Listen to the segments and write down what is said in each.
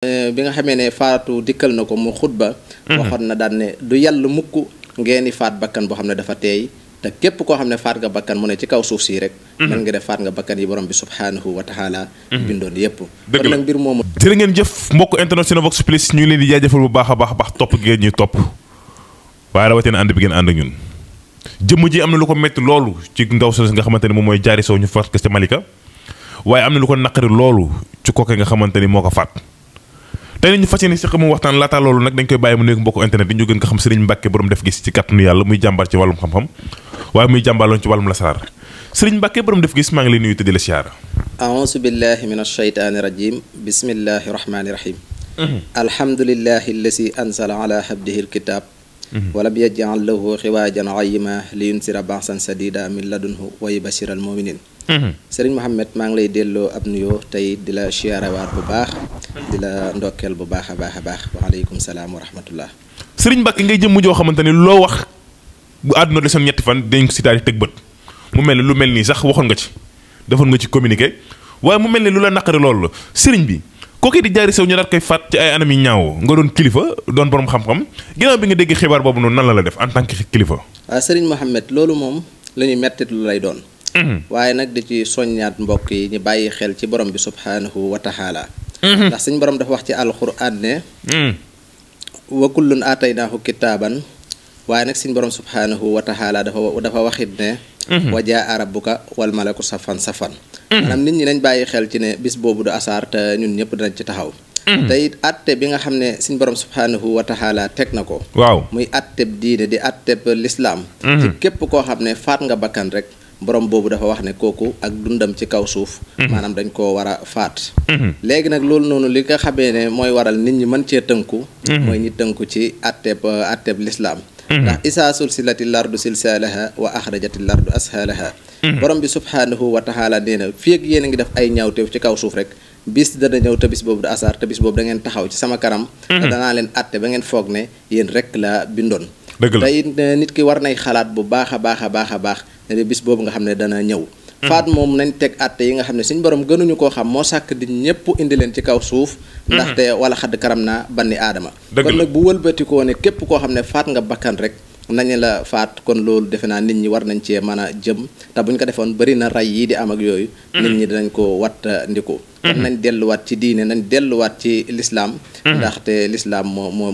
bi nga xamee ne faatu dikkal na ko mu xutba waxoon na daan ne du yàlla mukk ngeeni faat bakkan boo xam ne dafa teey te képp koo xam ne faat nga bakkan mu ne ci kaw suuf sii rek mën nga def faat nga bakkan yi borom bi subhaanahu wa taala bindoon yépp kon nag mbir moomu jërë ngeen jëf mbokk internet Cinevox Plus ñu ngi leen di jaajëfal bu baax a baax topp ngeen ñuy topp waaye rawatina ànd bi ngeen ànd ak ñun jëmm ji am na lu ko metti loolu ci ndaw soosu nga xamante ni moom mooy Diary Sow ñu faat ko ca Malika waaye am na lu ko naqari loolu ci kooke nga xamante ni moo ko faat tey ñu fas yéene si xamu waxtaan laata loolu nag dañ koy bàyyi mu nekk mbokk internet yi ñu gën ko xam Serigne Mbacke borom def gis ci kàttanu yàlla muy jàmbaar ci wàllum xam-xam waaye muy jàmbaarloon ci wàllum lasaraar Serigne Mbacke borom def gis maa ngi lay nuyu te di la siyaara aousu billahi min ashaytaani rajim bismillahi rahmaani rahim alhamdulillahi allasi ansala ala abdihi alkitab walam yaj'al lahu xiwaajan qayima li yunsira ba'san sadida min ladunhu wa yubashira almuminin Sëriñ Mouhamed maa ngi lay delloo ab nuyoo tey di la siyaarawaat bu baax di la ndokkeel bu baax a baax waaleykum salaam wa rahmatullah Sëriñ Mbacke ngay jëmm joo xamante ni loo wax bu àdduna desoon ñetti fan dañ ko si daal di tëg bët mu mel ni lu mel nii sax waxoon nga ci defoon nga ci communiqué waaye mu mel ni lu la naqari loolu la sëriñ bi kooku di Diary Sow ñu daal koy faat ci ay anam yi ñaaw nga doon kilifa doon borom xam-xam ginnaaw bi nga dégg xibaar boobu noonu nan la def en tant que kilifa. waaw Sëriñ Mouhamed loolu moom la ñuy mettit lu lay doon. waaye nag di ci soññaat mbokk yi ñu bàyyi xel ci borom bi subhaanahu wa taala ndax suñ borom dafa wax ci alquran ne wa kullun aataynaahu kitaaban waaye nag suñ borom subhaanahu wa taala dafa waxit ne wa jaa rabbuka wal malaku safan maanaam nit ñi nañ bàyyi xel ci ne bis boobu du asaar te ñun ñëpp dinañ ci taxaw te it atte bi nga xam ne suñ borom subhaanahu wa taala teg na ko waaw muy atteb diine di atteb lislaam ci képp koo xam ne faat nga bakkan rek borom boobu dafa wax ne kooku ak dundam ci kaw suuf maanaam dañ koo war a faat léegi nag loolu noonu li nga xamee ne mooy waral nit ñi mën cee tënku mooy ñi tënku ci atteb lislaam ndax isaa sulsilati lardu silsaalaha wa axrajati lardu ashaalaha borom bi subhaanahu wa taala nee na fii ak yéen a ngi def ay ñaawteef ci kaw suuf rek bis dana ñëw te bis boobu du asaar te bis boobu da ngeen taxaw ci sama kanam te danaa leen atte ba ngeen foog ne yéen rek la bindoon tey nit ki war nay xalaat bu baax a baax ne bis boobu nga xam ne dana ñëw faat moom nañ teg atte yi nga xam ne suñ borom gënuñu koo xam moo sàkk di ñëpp indi leen ci kaw suuf ndaxte wala xadd karam naa banni aadama kon nag bu wëlbatikoo ne képp koo xam ne faat nga bakkan rek nañu la faat kon loolu defe naa nit ñi war nañ cee mën a jëm te buñ ko defoon bari na ray yi di am ak yooyu nit ñi dinañ ko wat ndiku kon nañ delluwaat ci diine nañ delluwaat ci lislaam ndaxte lislaam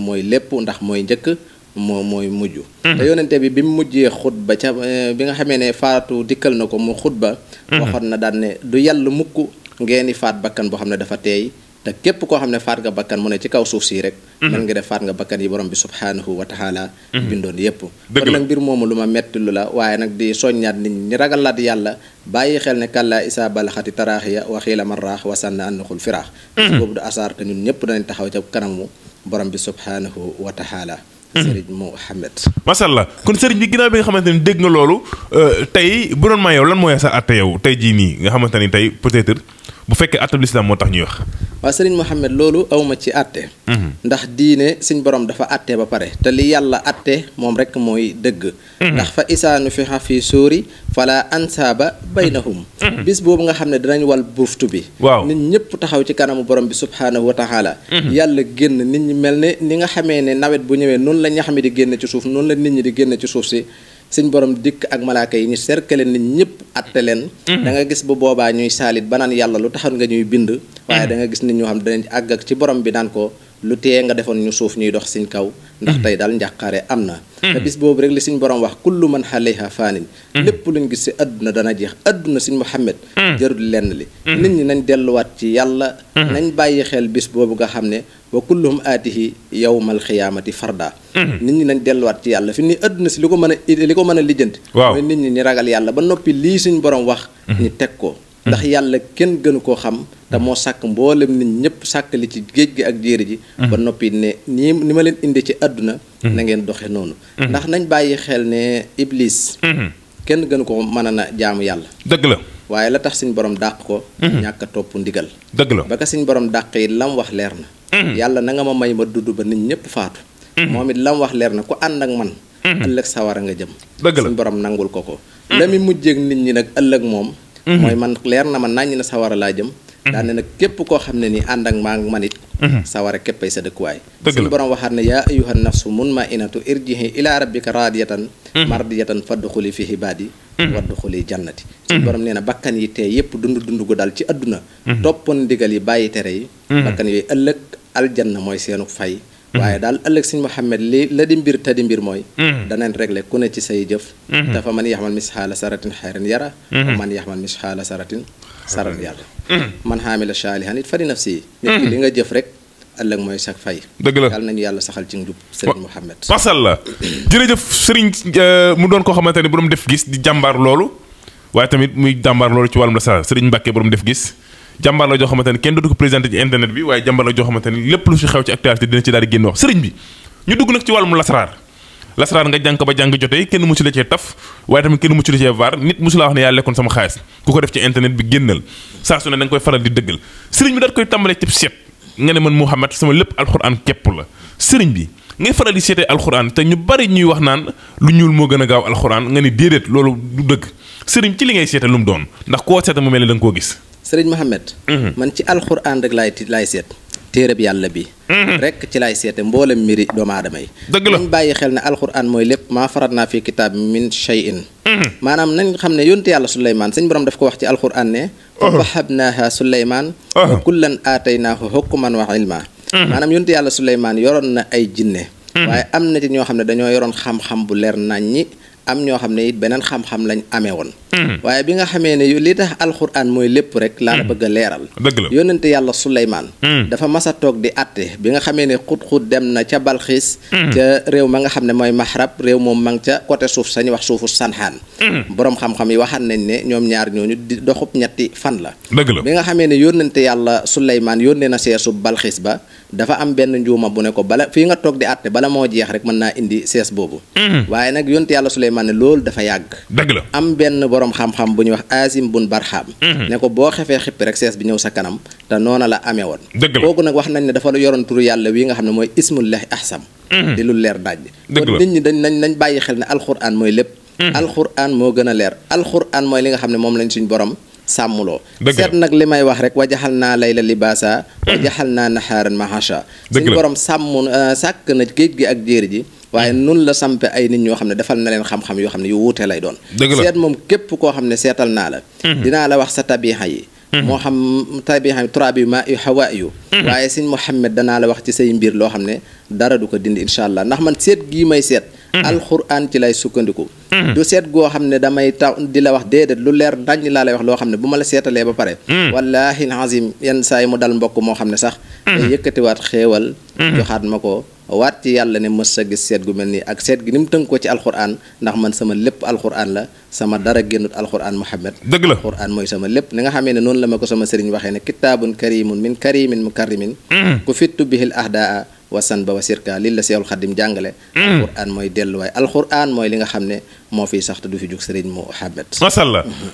mooy lépp ndax mooy njëkk mooy mujj te yonente bi mu mujjee xutba ca bi nga xamee ne faatu dikkal na ko mu xutba waxoon na daan ne du yàlla mukk ngeeni faat bakkan boo xam ne dafa teey te képp koo xam ne faat nga bakkan mu ne ci kaw suuf sii rek mën nga def faat nga bakkan yi borom bi subhaanahu wa taala bindoon yépp kon nag mbir moomu lu ma metti lu la waaye nag di soññaat nit ñi ragalaat yàlla bàyyi xel ne kàllaa isaa balaxati taraaxiya wa xiila marraax wa sànna annaxul firaax boobu du asaar te ñun ñëpp danañ taxaw ca kanamu borom bi subhaanahu wa taala Sëriñ Mouhamed macha allah kon sëriñ bi ginnaaw bi nga xamante ni dégg nga loolu tey bu doon maa yow lan mooy sa atte yow tey jii nii nga xamante ni tey peut-être bu fekkee atte l'islam moo tax ñuy wax waaw Sëriñ Mouhamed loolu awma ci atte ndax diine suñ borom dafa atte ba pare te li yàlla atte moom rek mooy dëgg ndax fa isaanu fi xa fi sóori fala ansaaba baynahum bis boobu nga xam ne dinañ wal buftu bi waaw nit ñëpp taxaw ci kanamu borom bi subhaanahu wa taala yàlla génn nit ñi mel ne ni nga xamee ne nawet bu ñëwee noonu la ñax mi di génn ci suuf noonu la nit ñi di génn ci suuf si suñ borom dikk ak malaaka yi ñu cercle nit ñëpp atte leen da nga gis bu boobaa ñuy saalit ba naan yàlla lu taxoon nga ñuy bind waaye da nga gis nit ñoo xam danañ àgg ak ci borom bi naan ko lu tee nga defoon ñu suuf ñuy dox siñ kaw ndax tey daal njàqare am na te bis boobu rek li suñ borom wax kullu man alayha faanin lépp luñ gis si adduna dana jeex adduna suñ Muhammad jarul lenn li nit ñi nañ delluwaat ci yàlla nañ bàyyi xel bis boobu nga xam ne wa kulluhum aatihi yawmal xiyaamati farda nit ñi nañ delluwaat ci yàlla fi ni adduna si li ko mën a lijjanti mooy nit ñi ragal yàlla ba noppi lii suñ borom wax ñu teg ko ndax yàlla kenn gënu koo xam te moo sàkk mboolem nit ñëpp sàkk li ci géej gi ak jéeri ji ba noppi ne ni ma leen indi ci àdduna na ngeen doxe noonu ndax nañ bàyyi xel ne iblis kenn gënu ko mën na jaamu yàlla dëgg la waaye la tax suñ borom dàq ko ñàkk a topp ndigal dëgg la ba ka suñ borom dàq yi lam wax leer na yàlla na nga ma may ma dudd ba nit ñëpp faatu moom it lam wax leer na ku ànd ak man ëllëg sawara nga jëm dëgg la suñ borom nangul ko la mi mujjeeg nit ñi nag ëllëg moom mooy man leer na ma nàññi na sawara laa jëm daane nag képp koo xam ne nii ànd ak maa man it sawara képpay sa dëkkuwaay Dëgg la. suñu borom waxaat ne yaa ayyuhan nafsu mutma'innatu irji'i ila rabbika radiyatan mardiyatan fadxuli fi ibaadi wadxuli jannati suñu borom nee na bakkan yi tey yépp dund gu dal ci àdduna toppoon ndigal yi bàyyi tere yi bakkan yooyu ëllëg aljanna mooy seenu fay waaye daal ëllëg sëñ Muhammad li la di mbir te di mbir mooy danañ régler ku ne ci say jëf dafa man yaxmal misxaala saratin xayran yara man yaxmal misxaala saratin saran yara man xaamila saalihan it fa li nafsi nit ki li nga jëf rek ëllëg mooy sax fay dëgg la yàlla nañu yàlla saxal ci njub sëriñ Muhammad masha Allah jërëjëf sëriñ mu doon koo xamante ne borom def gis di jàmbaar loolu waaye tamit muy jàmbaar loolu ci wàllum la sa sëriñ Mbàkke borom def gis jàmbaar la joo xamante ne kenn dootu ko présenté ci internet bi waaye jàmbaar la joo xamante ne lépp lu fi xew ci actualité dina ci daal di génn wax sëriñ bi ñu dugg nag ci wàllum lasaraar nga jàng ko ba jàng jotee kenn musu la cee taf waaye tamit kenn musu la cee vaar nit musu laa wax ne yaa lekkoon sama xaalis ku ko def ci internet bi génnal saa su ne da nga koy faral di dëggal sëriñ bi daal koy tàmbalee ci seet nga ne man Mouhamed sama lépp alxuraan képp la sëriñ bi ngay faral di seetee alxuraan te ñu bari ñuy wax naan lu ñuul moo gën a gaaw alxuraan nga ne déedéet loolu du dëgg sëriñ ci li ngay seete lu mu doon ndax koo seete mu mel ne da nga koo gis sëriñ Muhammad man ci alxuraan rek laay seet téereb yàlla bi rek ci laay seete mboolem mbiri doomu aadama yi dëgg la nañ bàyyi xel ne alxuraan mooy lépp maa farat naa fi kitaab min shay'in maanaam nañ xam ne yónte yàlla Suleymaan suñ borom daf ko wax ci alxuraan ne fa wahabnaaha Suleymaan wa kullan aataynaahu hukman wa ilma maanaam yónte yàlla Suleymaan yoroon na ay jinne waaye am na ci ñoo xam ne dañoo yoroon xam-xam bu leer naññi am ñoo xam ne it beneen xam-xam lañ amee woon waaye bi nga xamee ne li tax alxuraan mooy lépp rek laa la bëgg a leeral dëgg la yónnante yàlla Suleymaan dafa mas a toog di atte bi nga xamee ne xut-xut dem na ca Balxiis ca réew ma nga xam ne mooy Maxrab réew moom ma ngi ca côté suuf sañu wax suufu Sanxaan boroom xam-xam yi waxaat nañ ne ñoom ñaar ñooñu di doxub ñetti fan la dëgg la bi nga xamee ne yónnante yàlla Suleymaan yónnee na seesu Balxiis ba dafa am benn njuuma bu ne ko bala fii nga toog di atte bala moo jeex rek mën naa indi sees boobu waaye nag yónnante yàlla Suleymaan ne loolu dafa yàgg dëgg la am benn borom xam-xam bu ñuy wax Asim bun Barham ne ko boo xefee xippi rek sees bi ñëw sa kanam te noona la amee woon kooku nag wax nañ ne dafa yoroon turu yàlla wi nga xam ne mooy ismullahi ahsam di lu leer daaj kon nit ñi nañ bàyyi xel ne alxuraan mooy lépp alxuraan moo gën a leer alxuraan mooy li nga xam ne moom lañ suñ borom sàmmuloo seet nag li may wax rek wajaxal naa layla libaasa wajaxal naa naxaaran mahasha suñ borom sàkk na géej gi ak jéeri ji waaye nun la sampe ay nit ñoo xam ne defal na leen xam-xam yoo xam ne yu wuute lay doon seet moom képp koo xam ne seetal naa la dinaa la wax sa tabixa yi moo xam tabixa yi turaab yu ma yu xawaa yu waaye sëñ Muhammad danaa la wax ci say mbir loo xam ne dara du ko dindi incha allah ndax man seet gii may seet alxuraan ci lay sukkandiku du seet goo xam ne damay taw di la wax déedéet lu leer dañ laa lay wax loo xam ne bu ma la seetalee ba pare wallahi azim yenn saa yi mu dal mbokk moo xam ne sax day yëkkatiwaat xéewal joxaat ma ko waat ci yàlla ne mës a gis seet gu mel nii ak seet gi ni mu tënk ko ci alxuraan ndax man sama lépp alxuraan la sama dara génnut alxuraan Muhammad dëgg la alxuraan mooy sama lépp ni nga xamee ne noonu la ma ko sama sëriñ waxee ne kitaabun karimun min karimin mukarrimin ku fittu bihil ahdaa wasan ba wasirka lii la seexul xaddim jàngale alxuraan mooy delluwaay alxuraan mooy li nga xam ne moo fiy sax te du fi jug sëriñ Muhammad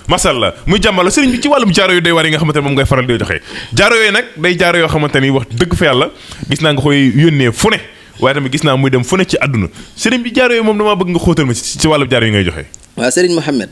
masalla muy jàmbalo sëriñ bi ci wàllum jaaro yu day war yi nga xamante ne moom ngay faral di joxe jaaro yooyu nag day jaaro yoo xamante ni wax dëgg fa yàlla gis naa nga koy yónnee fu ne waaye tamit gis naa muy dem fu ne ci àdduna sëriñ bi jaaro yooyu moom damaa bëgg nga xóotal ma ci wàllum jaaro yi ngay joxe waaw sëriñ Muhammad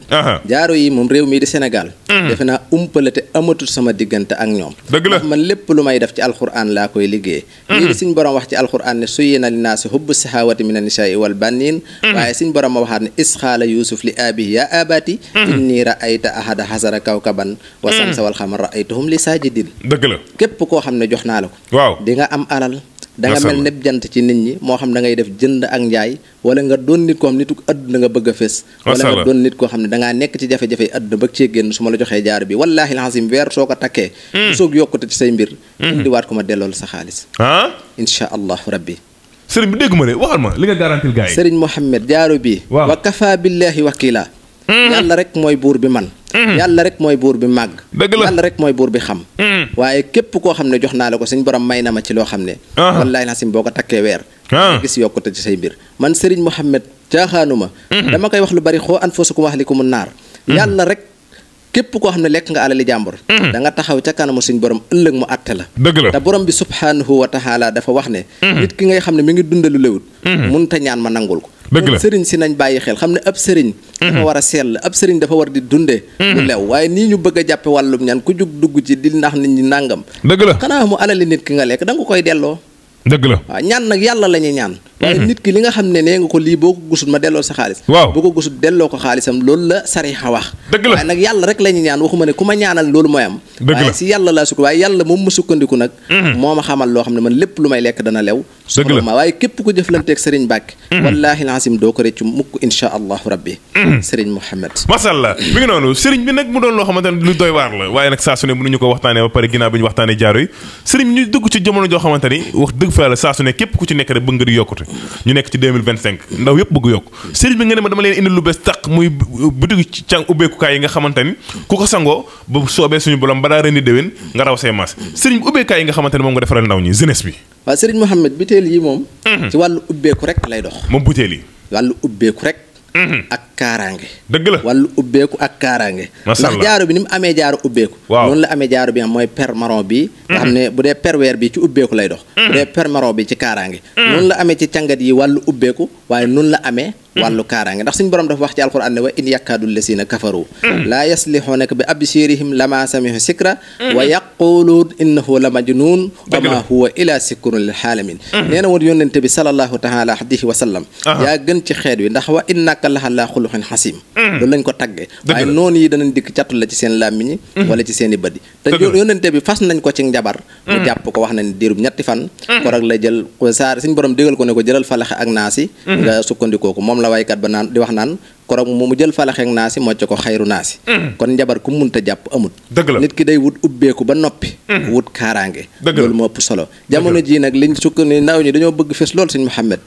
jaaro yi moom réew mii di Sénégal defe naa umpale te amatul sama diggante ak ñoom dëgg la ndax man lépp lu may def ci alxuraan laa koy liggéey lii di suñ borom wax ci alxuraan ne suyyina linnaasi hubbu sahaawati min annisaai wal banniin waaye suñ borom ma waxaat ne isxaala yusuf li abihi ya abati inni raayta ahada hasara kawkaban wa samsa wal xamar raaytuhum li saajidin dëgg la képp koo xam ne jox naa la ko waaw di nga am alal da nga mel nepp jant ci nit ñi moo xam da ngay def jënd ak njaay wala nga doon nit koo xam nitu àdduna nga bëgg a fés wala nga doon nit koo xam ne dangaa nekk ci jafe-jafe àdduna bëgg cee génn su ma la joxee jaar bi wallaahi alazim weer soo ko takkee bu soog yokkute ci say mbir indiwaat ko ma dellool sa xaalis insha allahu rabbi sëriñ bi dégg ma de waxal ma li nga garantil gars yi sëriñ Mohamed jaaro bi wa kafa billahi wakila yàlla rek mooy buur bi man yàlla rek mooy buur bi màgg yàlla rek mooy buur bi xam waaye képp koo xam ne jox naa la ko suñ borom may na ma ci loo xam ne wallaahi alazim boo ko takkee weer gis yokkute ci say mbir man sëriñ Mohamed caaxaanuma dama koy wax lu bari xoo anfusakum wa ahlikum naar yàlla rek képp koo xam ne lekk nga alali jàmbur da nga taxaw ca kanamu suñ borom ëllëg mu àtte la dëgg la te borom bi subhanahu wa taala dafa wax ne nit ki ngay xam ne mi ngi dundalu léwut mun ta ñaan ma nangul ko dëgg la sëriñ si nañ bàyyi xel xam ne ab sëriñ dafa war a sell ab sëriñ dafa war di dundee lu lew waaye nii ñu bëgg a jàppe wàllum ñaan ku jug dugg ci di ndax nit ñi nàngam dëgg la xanaa mu alali nit ki nga lekk da nga ko koy delloo dëgg la waaw ñaan nag yàlla la ñuy ñaan waaye nit ki li nga xam ne nee nga ko lii boo ko gusul ma delloo sa xaalis waaw boo ko gusul delloo ko xaalisam loolu la sarixa wax dëgg la waaye nag yàlla rek la ñuy ñaan waxuma ne ku ma ñaanal loolu mooy am waaye si yàlla laa sukk waaye yàlla moom ma sukkandiku nag moo ma xamal loo xam ne man lépp lu may lekk dana lew soxla ma waaye képp ko jëflanteeg sëriñ Mbàkke wallaahi laasim doo ko rëccu mukk insha allahu rabbi sëriñ Mouhamed mashallah mi ngi noonu sëriñ bi nag mu doon loo xamante ne lu doy waar la waaye nag saa su ne mënuñu ko waxtaanee ba pare ginnaaw bi ñu waxtaanee jaaro yi sëriñ bi ñu dugg ci jamono joo xamante ni wax dëgg fa yàlla saa su ne képp ku ci nekk rek bëgg nga di yokkute ñu nekk ci 2025 ndaw yëpp bëgg yokk sëriñ bi nga ne ma dama leen indi lu bees tàq muy butigu ci càng ubbeekukaay yi nga xamante ni ku ko sangoo ba soobee suñu borom ba daa ren di déwén nga raw say maas sëriñ bi ubbeekukaay yi nga xamante ni moom nga defaral ndaw ñi jeunesse bi waaw sëriñ Mouhamed biteel yi moom ci wàllu ubbeeku rek lay dox moom butéel yi wàllu ubbeeku rek ak kaaraange dëgg la wàllu ubbeeku ak kaaraange ndax jaaro bi ni mu amee jaaro ubbeeku noonu la amee jaaro bi am mooy per marron bi nga xam ne bu dee per weer bi ci ubbeeku lay dox bu dee per marron bi ci kaaraange noonu la amee ci càngat yi wàllu ubbeeku waaye noonu la amee wàllu kaaraange ndax suñu borom dafa wax ci alquran ne wa in yakkaadu lasina kafaru laa yaslixuunaka bi absirihim lama samihu sikra wa yaquluun innahu la majnun wa ma huwa ila sikrun lil xaalamin nee na woon yónnente bi sallallahu taala alayhi wa sallam yaa gën ci xeet wi ndax wa innaka laxalaa xuluxin xasim loolu lañ ko tagge waaye noonu yi danañ dikk cattu la ci seen làmmiñi wala ci seen i bët yi te yónnente bi fas nañ ko ci njabar mu jàpp ko wax na ne diirub ñetti fan korog la jël saar suñu borom digal ko ne ko jëlal falaxe ak naasi nga sukkandikoo ko moom la waykat ba naan di wax naan korog mu jël falaxeek naasi mocc ko xayru naasi kon njabar ku munta jàpp amut nit ki day wut ubbeeku ba noppi wut kaaraange loolu moo ëpp solo jamono ji nag liñ sukkandiku ndaw ñi dañoo bëgg fes lool Sëñ Mouhamed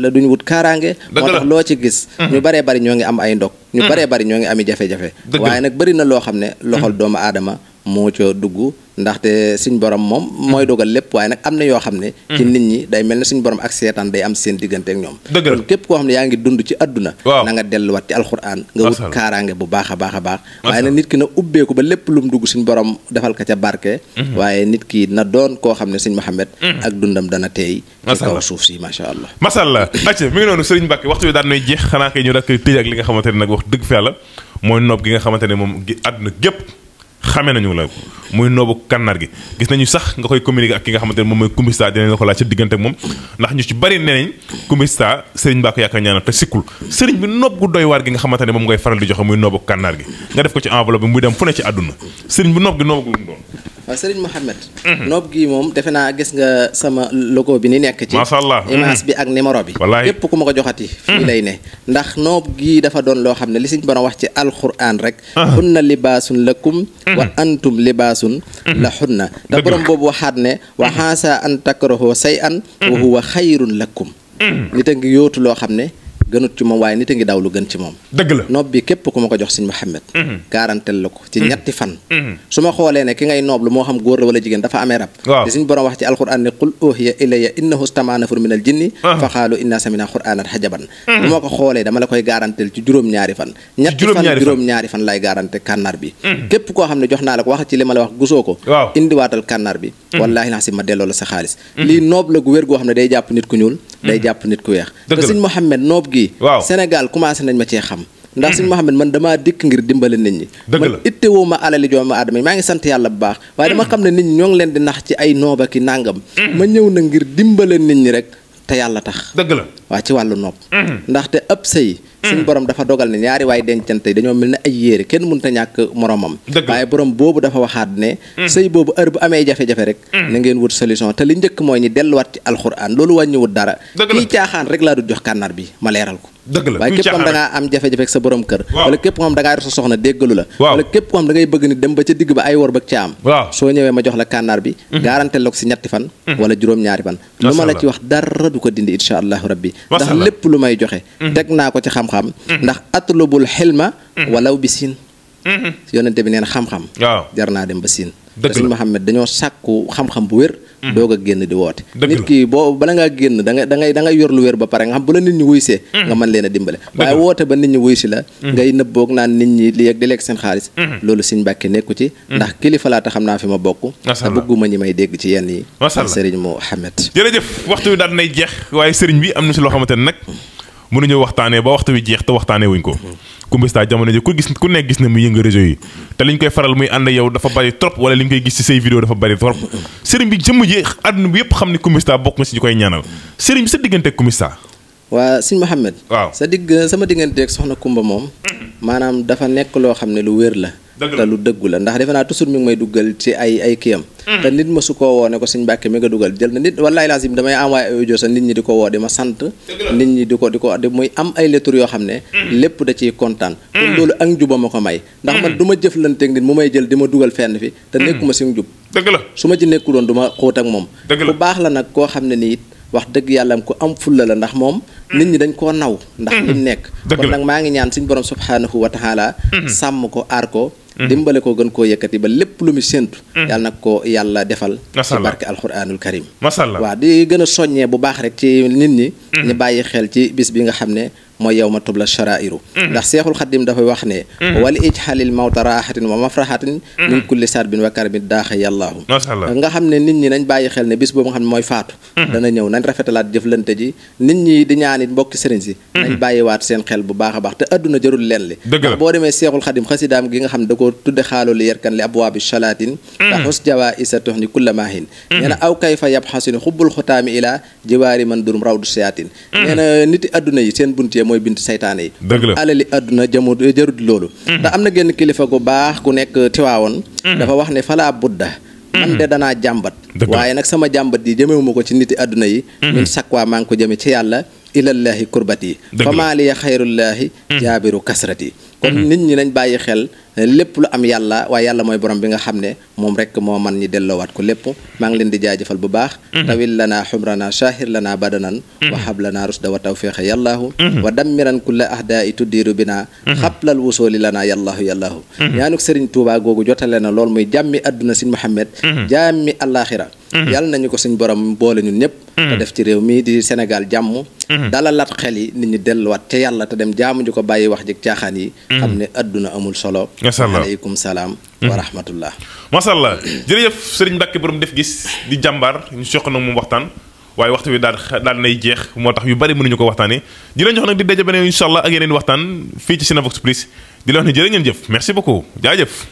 la duñ wut kaaraange moo tax loo ci gis ñu baree bari ñoo ngi am ay ndog ñu baree bari ñoo ngi ami jafe-jafe waaye nag bari na loo xam ne loxol doomu aadama moo ca dugg ndaxte suñ borom moom mooy dogal lépp waaye nag am na yoo xam ne ci nit ñi day mel ne suñ borom ak seetaan day am seen diggante ak ñoom kon képp koo xam ne yaa ngi dund ci àdduna na nga delluwaat ci alxuraan nga wut kaaraange bu baax a baax a baax waaye nag nit ki na ubbeeku ba lépp lu mu dugg suñ borom defal ko ca barke waaye nit ki na doon koo xam ne Sëñ Mouhamed ak dundam dana teey ci kaw suuf si macha allah macha allah acca mi ngi noonu Sëriñ Mbàkke waxtu bi daan nay jeex xanaa kay ñu rek tëj ak li nga xamante ne nag wax dëgg fa yàlla mooy noob gi nga xamante ne moom àdduna gépp xamee nañu la muy noobu kànnaar gi gis nañu sax nga koy communiquer ak ki nga xamante ne moom mooy Kumbista dinañ la ko laaj sa diggante ak moom ndax ñu ci bari nee nañ Kumbista sëriñ Mbàkke yaakaar ñaanal te sikkul sëriñ bi noob gu doy waar gi nga xamante ne moom ngay faral di joxe muy noobu kànnaar gi nga def ko ci enveloppe bi muy dem fu ne ci àdduna sëriñ bi noob gi noobu lu mu doon waaw sëriñ Mouhamed noob gi moom defe naa gis nga sama logo bi ni nekk ci masha Allah image bi ak numéro bi képp ku ma ko joxati fii lay ne ndax noob gi dafa doon loo xam ne li Sëñ Borom wax ci alquran rek hunna libaasun lakum wa antum libaasun la hunna da borom boobu waxaat ne wa xaasa an takrahu say an wa huwa xayrun lakum nit a ngi yóotu loo xam ne gënut ci moom waaye nit a ngi daw lu gën ci moom dëgg la noob bi képp ku ma ko jox Sëñ Mouhamed garantel la ko ci ñetti fan su ma xoolee ne ki ngay noob lu moo xam góor la wala jigéen dafa amee rab di Sëñ Borom wax ci alquran ne qul uhiya ilayya innahu stama'a nafarun minal jinni fa qaalu inna sami'na qur'anan hajaban bu ma ko xoolee dama la koy garantel ci juróom-ñaari fan ñetti fan juróom-ñaari fan lay garanté kànnaar bi képp koo xam ne jox naa la ko wax ci li ma la wax gusoo ko indiwaatal kànnaar bi wallaahi naa si ma delloo la sa xaalis lii noob la gu wér goo xam ne day jàpp nit ku ñuul day jàpp nit ku weex te Sëñ Mouhamed noob gi Sénégal commencé nañ ma cee xam ndax Sëñ Mouhamed man damaa dikk ngir dimbale nit ñi man ittewoo ma alali doomu aadama yi maa ngi sant yàlla bu baax waaye dama xam ne nit ñi ñoo ngi leen di nax ci ay nooba ki nàngam ma ñëw na ngir dimbale nit ñi rek te yàlla tax dëgg la waa ci wàllu nopp ndaxte ëpp sëy suñ borom dafa dogal ne ñaari waay dencante yi dañoo mel ne ay yéere kenn mënut a ñàkk moromam waaye borom boobu dafa waxaat ne sëy boobu heure bu amee jafe-jafe rek na ngeen wut solution te li njëkk mooy ñi delluwaat ci alxuraan loolu wàññiwut dara kii caaxaan rek laa du jox kànnaar bi ma leeral ko dëgg la waaye képp xam da ngaa am jafe-jafe ak sa borom kër wala képp xam da ngaa yor sa soxna déggalu la wala képp xam da ngay bëgg ni dem ba ca digg ba ay wor ba caam soo ñëwee ma jox la kànnaar bi garantel la ko si ñetti fan wala juróom-ñaari fan lu ma la ci wax dara du ko dindi insha allahu rabbi ndax lépp lu may joxe teg naa ko ci xam-xam ndax atlubul xilma walaw bi siin yonente bi neen xam-xam jar naa dem ba siin te Sëñ Mouhamed dañoo sàkku xam-xam bu wér doog a génn di woote nit ki boo bala ngaa génn da ngay yor lu wér ba pare nga xam bu la nit ñi wuysee nga mën leen a dimbale waaye woote ba nit ñi wuy si la ngay nëbboog naan nit ñi li di lekk seen xaalis loolu Sëñ Mbàkke nekku ci ndax kilifa laa te xam naa fi ma bokk te bëgguma ñi may dégg ci yenn yi Sëriñ Mouhamed jërëjëf waxtu bi daal nay jeex waaye sëriñ bi am na si loo xamante ne nag mënuñu waxtaanee ba waxtu wi jeex te waxtaanee wuñ ko. Kumbista jamono ji ku nekk gis na muy yënga réseau yi te liñ koy faral muy ànd yow dafa bari trop wala li ñu koy gis ci say vidéo dafa bari trop sëriñ bi jëmm ji àdduna bi yëpp xam ne Kumbista bokk nga si ñu koy ñaanal sëriñ bi sa diggante ak Kumbista. waa sëñ Mouhamed. waaw sama diggante ak soxna Kumba moom. maanaam dafa nekk loo xam ne lu wér la. te lu dëggu la ndax defe naa toujours mi ngi may duggal ci ay kiyam. te nit ma su koo woo ne ko sëñ Mbàkke mi nga dugal jël na nit wallaay lazim damay envoyé ay audio sa nit ñi di ko woo di ma sant. nit ñi di ko muy am ay lettres yoo xam ne. lépp da ciy kontaan. kon loolu ak njuba ma ko may. ndax man du ma jëflanteeg nit mu may jël di ma dugal fenn fi. te nekkuma si njub. dëgg la su ma ci nekkuloon du ma xóot ak moom. ku baax la nag koo xam ne nii wax dëgg yàlla ku am fulla la ndax moom nit ñi dañ koo naw ndax lim nekk kon nag maa ngi ñaan suñu borom subhaanahu wa taala sàmm ko aar ko dimbale ko gën koo yëkkati ba lépp lu mu séntu yàlla nag ko yàlla defal ci barke alquranul karim waaw di gën a soññee bu baax rek ci nit ñi ñu bàyyi xel ci bis bi nga xam ne mooy yow ma tubla sharairu ndax seexul xaddim dafay wax ne wali ijxalil mawta raaxatin wa mafraxatin min kulli sarbin wa karmin daaxa yàllaahu nga xam ne nit ñi nañ bàyyi xel ne bis boobu nga xam ne mooy faatu dana ñëw nañ rafetalaat jëflante ji nit ñi di ñaanit mbokki sëriñ si nañ bàyyiwaat seen xel bu baax a baax te adduna jarul leen li ndax boo demee seexul xaddim xasidaam gi nga xam ne da ko tudde xaaloo li yerkan li abwaabi shalatin te xus jawaa isa tox ni kulla maahin nee na aw kay fa yab xasuni xubbul xutaami ilaa jiwaari man durum rawdu siyaatin nee na niti adduna yi seen bunte mooy bint saytaane yi alali àdduna jarut loolu te am na genn kilifa gu baax ku nekk Tiwaawoon dafa wax ne falaa budda man de danaa jàmbat waaye nag sama jàmbat yi jëmewuma ko ci niti àdduna yi min sakwa maa ngi ko jëme ci yàlla ilallaahi kurbati famaaliya xayrullaahi jaabiru kasrati kon nit ñi nañ bàyyi xel lépp lu am yàlla waaye yàlla mooy borom bi nga xam ne moom rek moo man ñi delloowaat ko lépp maa ngi leen di jaajëfal bu baax tawil lana xumrana shahir lana badanan wa hab lana rusda wa tawfiqa yallaahu wa dammiran kulla ahdaa i tuddiiru bina xablal wusooli lana yallaahu yallaahu ñaanuk Sëriñ Tuubaa googu jotale na lool muy jàmmi àdduna sin Muhammad jàmmi àllaaxira yàlla nañu ko suñ borom boole ñun ñëpp te def ci réew mii di Sénégal jàmm dalalat xel yi nit ñi delluwaat ca yàlla te dem jaamu ji ko bàyyi wax jëg caaxaan yi xam ne àdduna amul solo aleykum salaam wa rahmatullah mashallah jërëjëf Sëriñ Mbàkke borom def gis di jàmbaar ñu soq nag moom waxtaan waaye waxtu bi daal nay jeex moo tax yu bari mënuñu ko waxtaanee di leen jox nag di daje beneen incha allah ak yeneen waxtaan fii ci Cinevox Plus di la wax ne jërë ngeen jëf merci beaucoup jaajëf